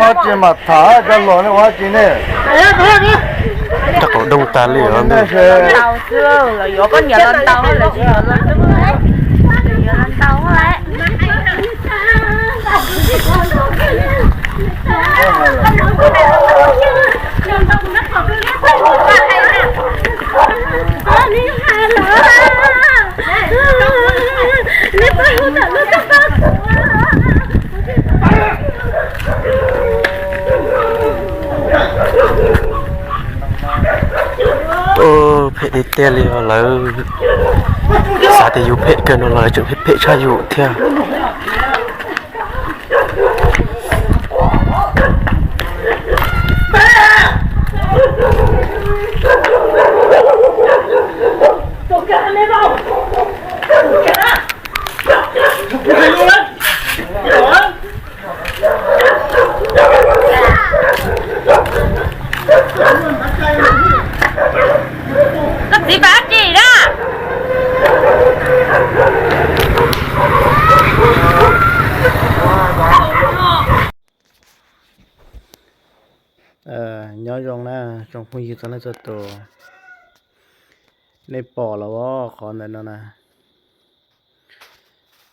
Ua tsis mam tham cov hluas ne, ua tsis ne. Rab qau doog tag li os. Tau xwb, los yuav poj niam los ntau, lawv tsis yuav los ntau, yuav los ntau lawm. Phem tiag tiag li os, lawv xav tias yus phem kawg no los lawv tseem phem phem tshaj yus thiab. Koj txiv pab tsi na. Nyob zoo na tsoom phooj ywg txhua leej txhua tus, nej pom los qhov ntawm no na.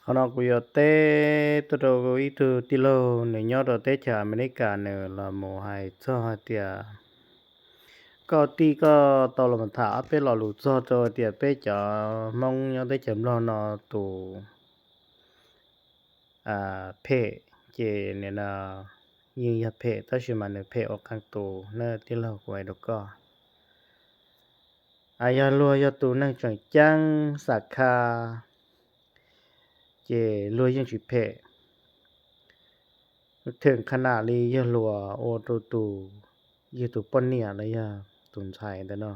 Qhov no kuv yuav teb tuaj rau ib tug tij laug nws nyob rau teb chaws Amelikas, nws los mus hais txog hais tias koj tij koj tau los tham ob peb lo lus txog rau hais tias peb cov Hmoob nyob teb chaws Nplog no tus phem, ces nim no yeej yog phem tab sis mas nws phem ua qee tus na tij laug, kuv hais rau koj. Yog luag yog tus neeg tseem ceeb xam kha ces luag yeej tsis phem. Theem qha nam li yawg hluas ua rau tus, yog tus poj niam los yog tus ntxhais ntawm no.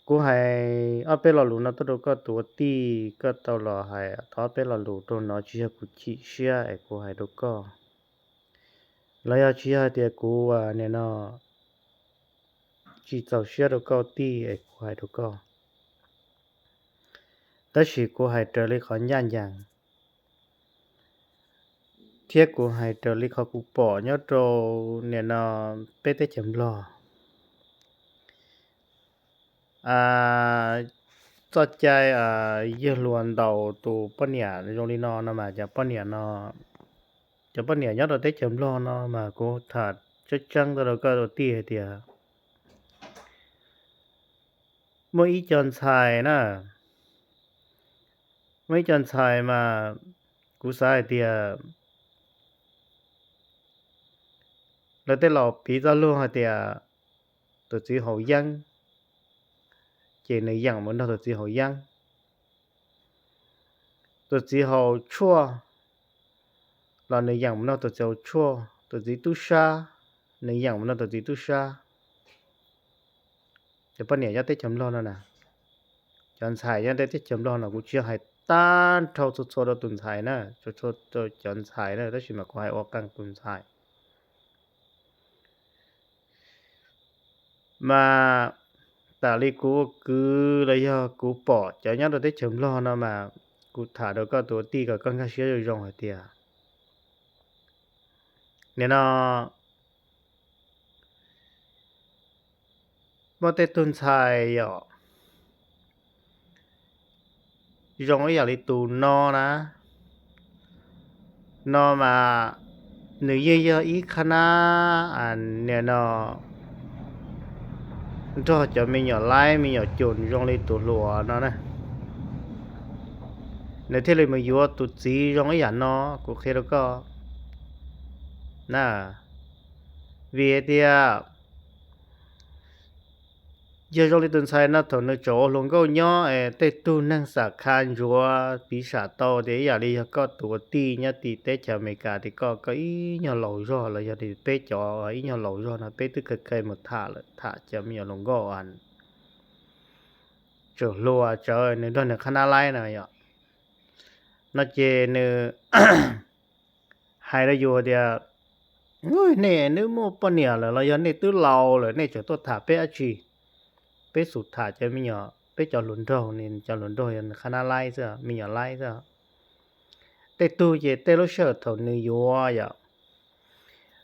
Kuv hais ob peb lo lus no tuaj rau koj tus ua tij, koj tau los hais tau ob peb lo lus rau no tsis yog kuv chim siab es kuv hais rau koj, los yog tsis yog hais tias kuv nim no tsis txaus siab rau koj tij es kuv hais rau koj. Tab sis kuv hais raws li qhov ncaj ncees, thiab kuv hais raws li qhov kuv pom nyob rau nim no peb teb chaws Nplog. Txoj cai yawg hluas ntaus tus poj niam zoo li no no mas cov poj niam no, cov poj niam nyob rau teb chaws Nplog no mas kuv tham tseeb tseeb tuaj rau koj ua tij hais tias muaj ib co ntxhais na, muaj ib co ntxhais mas kuv xav hais tias lawv tej laus piv txoj lus hais tias tus txiv haus yeeb ces nws yeem mus nrog tus txiv haus yeeb. Tus txiv haus tshuaj los nws yeem mus nrog tus txiv haus tshuaj. Tus txiv tub sab, nws yeem mus nrog tus txiv tub sab. Cov poj niam nyob teb chaws Nplog no na, cov ntxhais nyob teb chaws Nplog no, kuv tsis yog hais tag nrho txhua txhua rau tus ntxhais na, txhua txhua rau cov ntxhais na, tab sis mas kuv hais ua qee tus ntxhais. Mas tam li kuv ua kwv los yog kuv pom cov nyob rau teb chaws Nplog no mas kuv tham rau koj tus ua tij kom koj nkag siab zoo zoo hais tias nim no muaj tej tug ntxhais yom, zoo ib yam li tus no na, no mas nws yeej yog ib qhab nab nim no nrog cov me nyuam laib me nyuam cum zoo li tus hluas no na. Nws thiaj li mus yuav tus txiv zoo ib yam no, kuv qhia rau koj na. Vim tias yog zoo li tus ntxhais no thaum nws tseem ua hluas nkauj nyob es tej tug neeg xam kha ntsuav piv xam tau tias ib yam li yog koj tus ua tij nyob tim teb chaws Amelikas tias koj, koj ib nyuag laus zog los yog peb cov ib nyuag laus zog no peb twb kheev kheev mus tham lawm, tham cov me nyuam hluas nkauj tseem hluas tsawv nws nrog nws qhab nab laib na yom. No ces nws hais rau yus tias, nej, nej muaj poj niam lawm los yog nej twb laus lawm nej tseem tuaj tham peb dab tsi? Peb xub tham cov me nyuam, peb cov hluas nraug, cov hluas nraug yog qhab nab laib xwb, me nyuam laib xwb. tej tug ces tej lub sij hawm thaum nws yuav yom,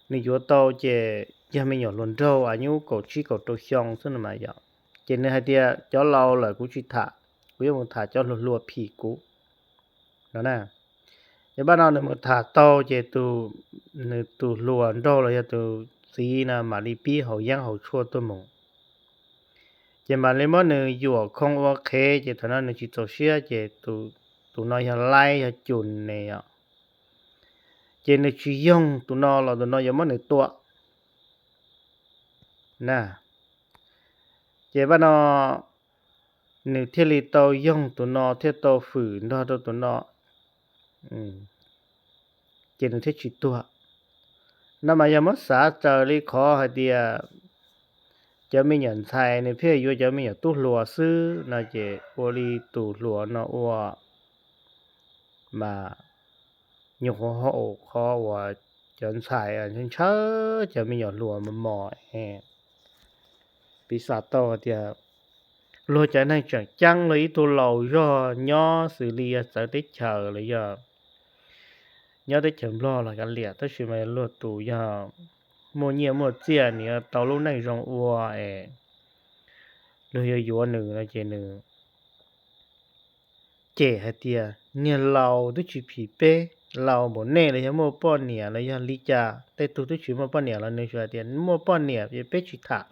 nws yuav tau ces yog me nyuam hluas nraug a nyuj kaum tsib kaum rau xyoo xwb no mas yom, ces nws hais tias cov laus lawm kuv tsis tham, kuv yuav mus tham cov hluas hluas phim kuv no na. Ces paj no nws mus tham tau ces tus, nws tus hluas nraug los yog tus txiv no mam li pib haus yeeb haus tshuaj tuaj mus. Ces mam li muab nws yuam khoo ua qhev ces thaum no nws tsis txaus siab ces tus no yog laib yog cus ne os, ces nws tsis yoog tus no los tus no yuav muab nws tua na. Ces paj no nws thiaj li tau yoog tus no thiaj tau fwm nrog rau tus no, ces nws thiaj tsis tuag. No mas yog muab xav raws li qhov hais tias cov me nyuam ntxhais nws pheej yuav cov me nyuam tub hluas xwb no ces ua li tus hluas no ua mas nyuam qhuav haum qhov uas cov ntxhais ntshaw cov me nyuam hluas mos mos es piv xam tau tias luag cov neeg tseem ceeb luag ib tug laus zog nyob xws li yog txawv teb chaws los yog nyob teb chaws Nplog los kav liam, tab sis mas luag tus yog muaj nyiaj muaj txiaj nws yuav tau lub neej zoo ua es luag yuav yuav nws no ces nws cem hais tias niag laus twb tsis phim peb, laus npaum nej los yog muaj poj niam los yog li cas, tej tug twb tsis muaj poj niam los nws tsuas hais tias muaj poj niam es peb tsis tham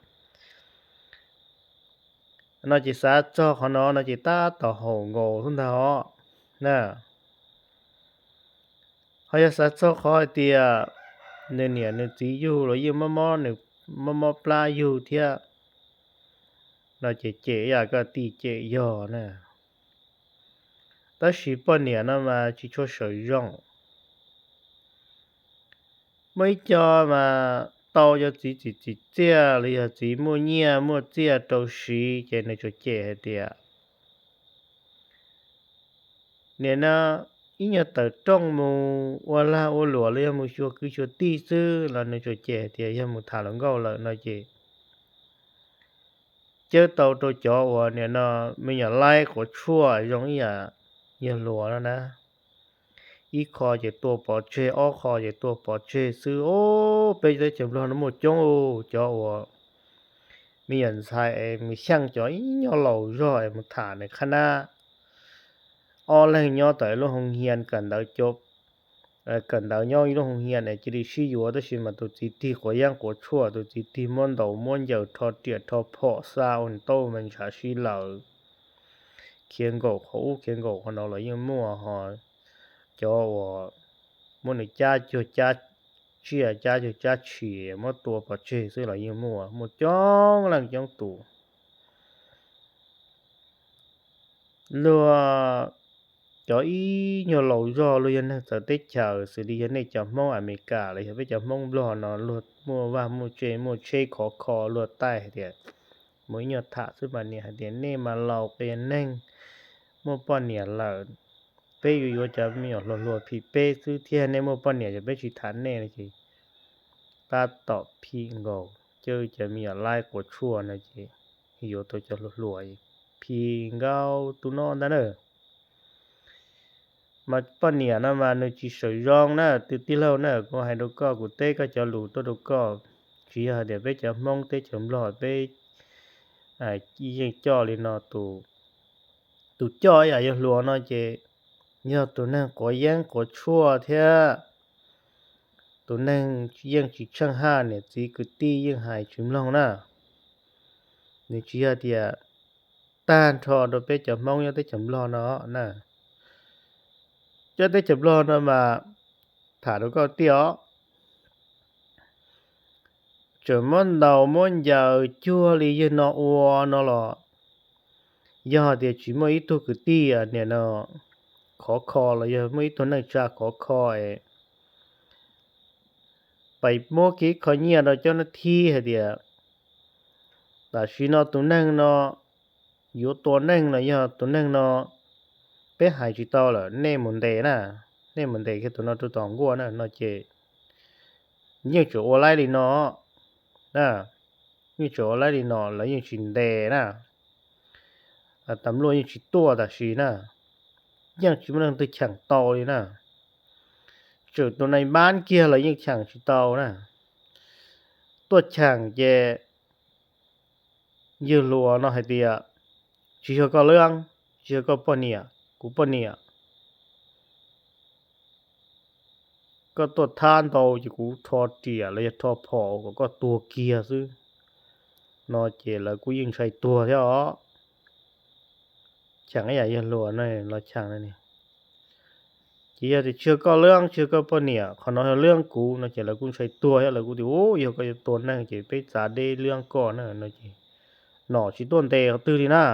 no ces xav txog qhov no no ces tab tom haum nkaus xwb ntag os na. Ho yog xav txog qhov hais tias nws niam nws txiv yug los yeej mob mob plab yug thiab no ces cem yam koj tij cem yog na. Tab sis poj niam no mas tsis tshua sawv zoo. Muaj ib co mas tau cov txiv txim txiaj los yog txiv muaj nyiaj muaj txiaj rau siv ces nws tsuas cem hais tias nim no ib nyuag tawm rooj mus ua lag ua luam los yog mus xyuas kwv xyuas tij xwb los nws tsuas cem hais tias yog mus tham hluas nkauj lawm no ces cawb tau rau cov uas nim no me nyuam laib quav tshuaj zoo ib yam yog hluas no na. Ib qho ces tua pov tseg, ob qho ces tua pov tseg xwb. Peb teb chaws Nplog no muaj coob cov uas me nyuam ntxhais es mus xyeej cov ib nyuag laus zog es mus tham nws qhab nab. Ob leeg nyob tom ib lub hoo hias kawm ntawv, kawm ntawv nyob ib lub hoo hias es cia li sib yuav tab sis mas tus txiv tig quav yeeb quav tshuaj, tus txiv tig muab ntaus muab ncaws rho riam rho phom xa ua ntaub me ntshav sib laws, khiav nkaum qhov ub khiav nkaum qhov no los yeej muaj ho. Cov uas muab nws cab cuag cab tsiaj cab cuag cab tshis muab tua pov tseg xwb los yeej muaj, muaj coob leej coob tus. Luag cov ib nyuag laus zog luag yog neeg txawv teb chaws xws li yog nej cov Hmoob Amelikas los yog peb cov Hmoob Nplog no luag muaj vaj muaj tse muaj tsheb khov kho luag taij hais tias mus ib nyuag tham xwb mas niam hais tias nej mas laus qias neeg muaj poj niam lawm, peb yuav yuav cov me nyuam hluas hluas phim peb xwb thiab nej muaj poj niam ces peb tsis tham nej no ces tab tom phim nkaus cov me nyuam laib quav tshuaj no ces yuav tau cov hluas hluas phim nkaus tus no ntag na. Mas poj niam no mas nws tsis sawv zoo na, tus tij laug na, kuv hais rau koj, kuv teb koj cov lus tuaj rau koj, tsis yog hais tias peb cov Hmoob teb chaws Nplog peb yeej coj li no, tus coj ib yam yog hluas no ces yog tus neeg quav yeeb quav tshuaj thiab tus neeg yeej tsis tsheej haj, niam txiv kwv tij yeej hais tsis mloog na. Nws tsis yog tias tag nrho rau peb cov Hmoob nyob teb chaws Nplog no na. Cov teb chaws Nplog no mas tham rau koj tiag os, tseem muab ntaus muab ncaws cuag li yawg no ua no los yog tias tsis muaj ib tug kwv tij nim no khov kho los yog muaj ib tug neej tsa khov kho es pais muab kiag ib qho nyiaj rau cov nab thib hais tias tam sim no tus neeg no yuav tua neeg los yog tus neeg no peb hais tsis tau lawm, nej mus ntes na, nej mus ntes kiag tus no rau tom nkuaj na no ces yeej tseem ua laib li no na, yeej tseem ua laib li no lawv yeej tsis ntes na, tas luaj yeej tsis tuaj tam sim na, yeej tsis muaj leej twg cheem tau li na. Tseem tus nai npab kiag los yeej cheem tsis tau na. Tuaj cheem ces yawg hluas no hais tias, tsis yog koj leej, tsis yog koj poj niam, kuv poj niam, koj tuaj thab ntau ces kuv rho riam los yog rho phom kom koj tuag kiag xwb no ces lawv kuj yeej ntshai tuag thiab os. Cheem ib yam yawg hluas no los cheem no ne. Ces yog tias tsis yog koj leej, tsis yog koj poj niam, qhov no yog leej kuv no ces lawv kuj ntshai tuag thiab, lawv kuj tias, u, yog koj yuav tua neeg ces peb txav deb leej koj na no ces nom tsis tuaj ntes qhov twg li na.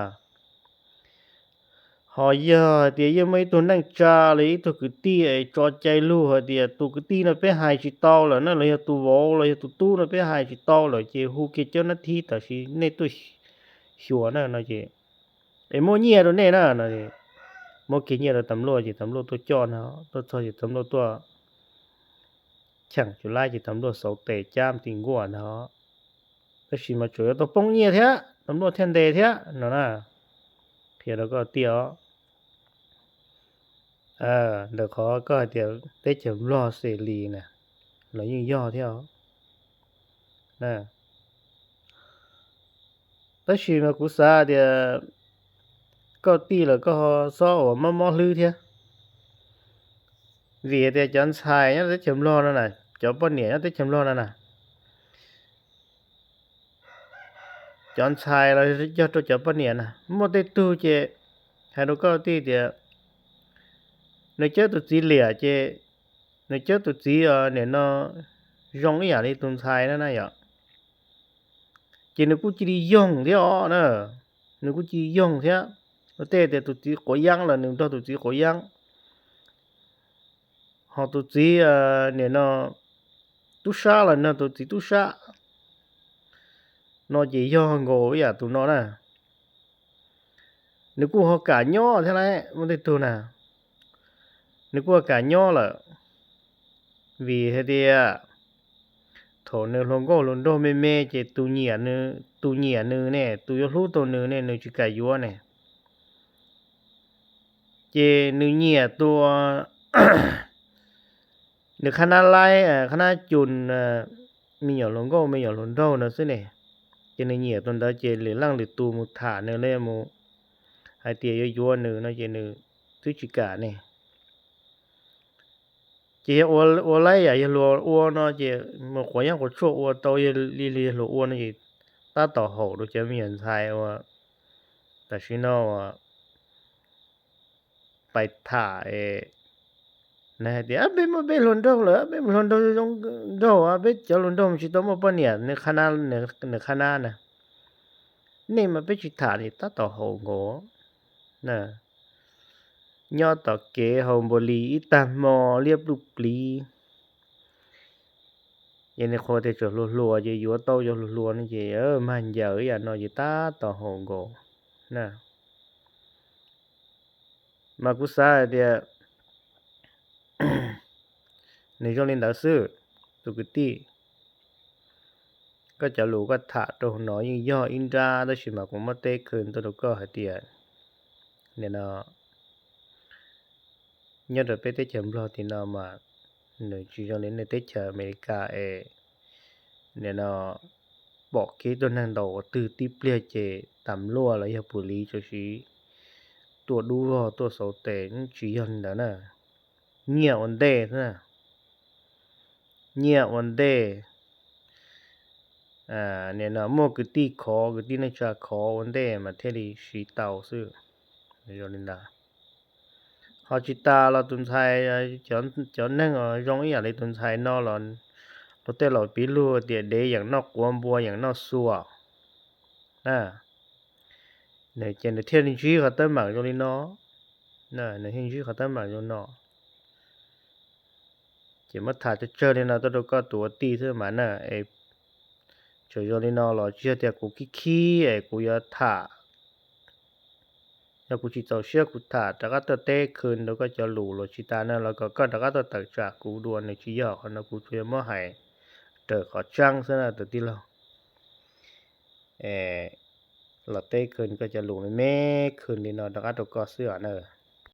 Ho yog hais tias yeej muaj ib tug neej tsa los ib tug kwv tij es tso cai lug hais tias tus kwv tij no peb hais tsis tau lawm na, los yog tus vauv los yog tus tub no peb hais tsis tau lawm ces hu kiag cov nab thib tam sim nej tuaj xyuas na no ces, es muab nyiaj rau nej na no. Muab kiag nyiaj rau tas luaj ces tas luaj tuaj coj no, tuaj txog ces tas luaj tuaj cheem tsis laib ces tas luaj xauv tes cab ti nkuaj ntag. Tab sis mas tseem yuav tau poob nyiaj thiab tas luaj thiaj ntes thiab no na. Qhia rau koj tiag os, ntawm qhov koj hais tias teb chaws Nplog xes lis na, los yeej yog thiab os. Tab sis mas kuv xav tias koj tij lawm koj ho txhob uas mob mob hlwb thiab, vim tias cov ntxhais nyob teb chaws Nplog no na, cov poj niam nyob teb chaws Nplog no na, cov ntxhais los yog rau cov poj niam na, muaj tej tug ces hais rau koj tij tias nws cab tus txiv liam ces nws cab tus txiv nim no zoo ib yam li tus ntxhais na na yom, ces nws kuj cia li yoog thiab os na, nws kuj cia li yoog thiab. Tej tias tus txiv quav yeeb los nws nrog tus txiv quav yeeb, ho tus txiv nim no tub sab los nrog tus txiv tub sab no ces yog nkaus ib yam tus no na. Nws kuj ho kam nyob thiab lauj, muaj tej tug na, nws kuj ho kam nyob lawm, vim hais tias thaum nws hluas nkauj hluas nraug me me ces tus nyiam nws, tus nyiam nws ne, tus yuav hlub tau nws ne, nws tsis kam yuav ne. Ces nws nyiam tus, nws qhab nab laib, qhab nab cus, me nyuam hluas nkauj me nyuam hluas nraug no xwb ne. Ces nws nyiam tus ntawd ces lwm leej lwm tus mus tham nws los mus hais tias yuav yuav nws no ces nws twb tsis kam ne. Ces yog ua laib yam yawg hluas ua no ces mus quav yeeb quav tshuaj ua tau li yawg hluas ua no ces tab tom haum rau cov me nyuam ntxhais uas tam sim no uas pais tham es hais tias peb muaj peb hluas nraug lawm, peb mus hluas nraug zoo nraug, peb cov hluas nraug tsis tau muaj poj niam, nws qhab nab na. Nej mas peb tsis tham li tab tom haum nkaus na. Nyob tom kev haus npua lis ib tag hmo liab pluj pliv. Ces nws qhuas tias tseem hluas hluas ces yuav tau cov hluas hluas no ces mag ncaws ib yam no ces tab tom haum nkaus na. Mas kuv xav hais tias nws zoo li ntawd xwb, tus kwv tij. Koj cov lus koj tham rau hauv no yeej yog ib nrab tab sis mas kuv muab teb khw tuaj rau koj hais tias nim no nyob rau peb teb chaws Nplog tim no mas nws tsis zoo li nej teb chaws Amelikas es nim no pom kev tuaj neeg ntaus qhov twg tib pliag ces tas luaj los yog pus liv tsuas siv tuaj dub vog tuaj xauv tes, tsis yog li ntawd na. Nyiaj ua ntej xwb na, nyiaj ua ntej. Nim no muaj kwv tij khov, kwv tij neej tsa khov ua ntej mas thiaj li siv tau xwb. Zoo li ntawd. Ho tsis tas los tus ntxhais, cov neeg zoo ib yam li tus ntxhais no los luag tej laus piv lug tias dev yeem noj quav npua yeem noj xua. Ces nws thiaj li ntsib qhov teeb meem zoo li no. Nws thiaj ntsib qhov teeb meem zoo no. Ces muab tham tsawg tsawg li no tuaj rau koj tus ua tij xwb mas na. Es txawm zoo li no los tsis yog tias kuv khib khib es kuv yuav tham. Yog kuv tsis txaus siab kuv tham rov qab tuaj teb khw rau koj cov lus los tsis tas no los kom koj rov qab tuaj tawm tsam kuv dua, nws tsis yog qhov no, kuv tsuas yog muab hais raws qhov tseeb xwb na tus tij laug. Los teb khw koj cov lus me me khw li no rov qab rau koj xwb os na.